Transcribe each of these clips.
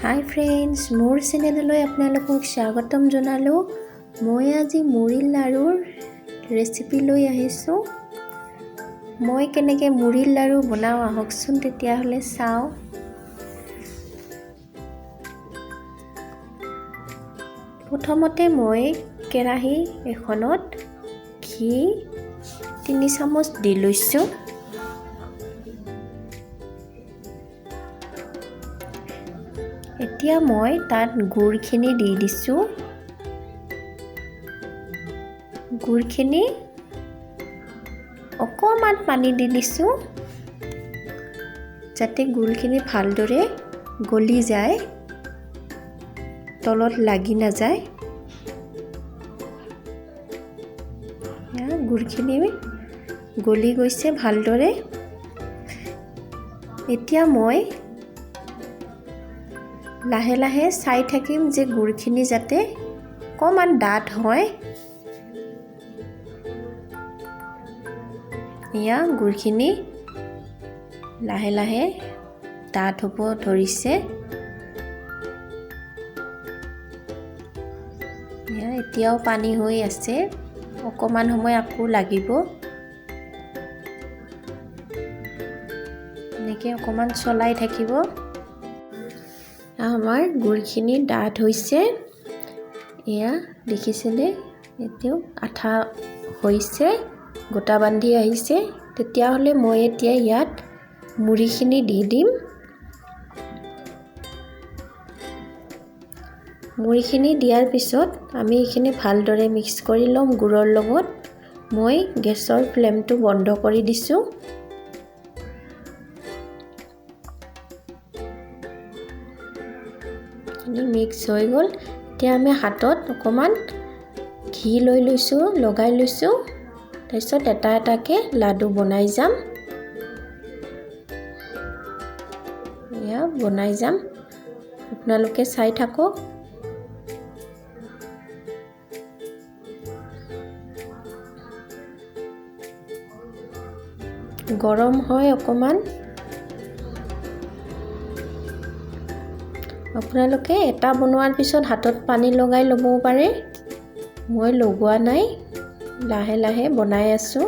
হাই friends, মোৰ চেনেললৈ আপোনালোকক স্বাগতম জনালোঁ। মই আজি মুড়ি লাড়ুৰ ৰেচিপি লৈ আহিছোঁ। মই কেনেকৈ মুড়ি লাড়ু বনাওঁ আহকচোন তেতিয়াহ'লে চাওঁ। প্ৰথমতে মই কেৰাহী এখনত ঘি 3 চামুচ দি লৈছোঁ। এতিয়া মই তাত গুড়খিনি দি দিছোঁ। গুড়খিনি অকণমান পানী দি দিছোঁ যাতে গুড়খিনি ভালদৰে গলি যায়, তলত লাগি নাযায়। গুড়খিনি গলি গৈছে ভালদৰে। এতিয়া মই লাহে লাহে চাই থাকিম যে গুড়খিনি যাতে অকণমান ডাঠ হয়। এয়া গুড়খিনি লাহে লাহে ডাঠ হ'ব ধৰিছে। এয়া এতিয়াও পানী হৈ আছে, অকণমান সময় আকৌ লাগিব। এনেকৈ অকণমান চলাই থাকিব। আমাৰ গুড়খিনি ডাঠ হৈছে, এয়া দেখিছেনে? এতিয়াও আঠা হৈছে, গোটা বান্ধি আহিছে। তেতিয়াহ'লে মই এতিয়া ইয়াত মুড়িখিনি দি দিম। মুড়িখিনি দিয়াৰ পিছত আমি এইখিনি ভালদৰে মিক্স কৰি ল'ম গুড়ৰ লগত। মই গেছৰ ফ্লেমটো বন্ধ কৰি দিছোঁ। মিক্স হৈ গ'ল। এতিয়া আমি হাতত অকণমান ঘি লৈ লৈছোঁ, লগাই লৈছোঁ। তাৰপিছত এটা এটাকৈ লাডু বনাই যাম। এয়া বনাই যাম, আপোনালোকে চাই থাকক। গৰম হয় অকণমান। আপোনালোকে এটা বনোৱাৰ পিছত হাতত পানী লগাই ল'বও পাৰে। মই লগোৱা নাই, লাহে লাহে বনাই আছোঁ।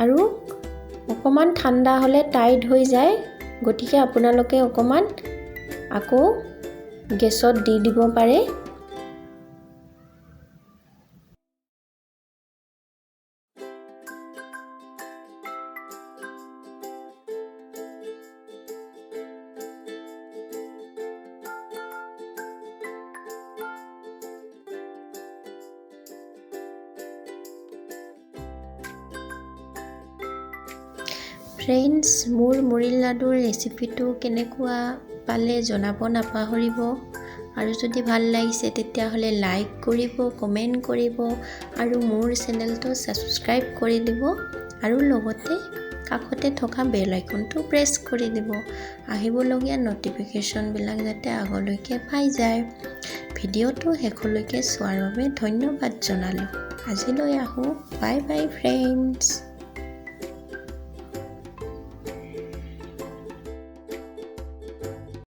আৰু অকণমান ঠাণ্ডা হ'লে টাইট হৈ যায়, গতিকে আপোনালোকে অকণমান আকৌ গেছত দি দিব পাৰে। ফ্ৰেণ্ডছ, মোৰ মুড়ি লাডুৰ ৰেচিপিটো কেনেকুৱা পালে জনাব নাপাহৰিব। আৰু যদি ভাল লাগিছে তেতিয়াহ'লে লাইক কৰিব, কমেণ্ট কৰিব আৰু মোৰ চেনেলটো ছাবস্ক্ৰাইব কৰি দিব আৰু লগতে কাষতে থকা বেল আইকনটো প্ৰেছ কৰি দিব, আহিবলগীয়া ন'টিফিকেশ্যনবিলাক যাতে আগলৈকে পাই যায়। ভিডিঅ'টো শেষলৈকে চোৱাৰ বাবে ধন্যবাদ জনালোঁ। আজিলৈ আহোঁ, বাই বাই ফ্ৰেণ্ডছ।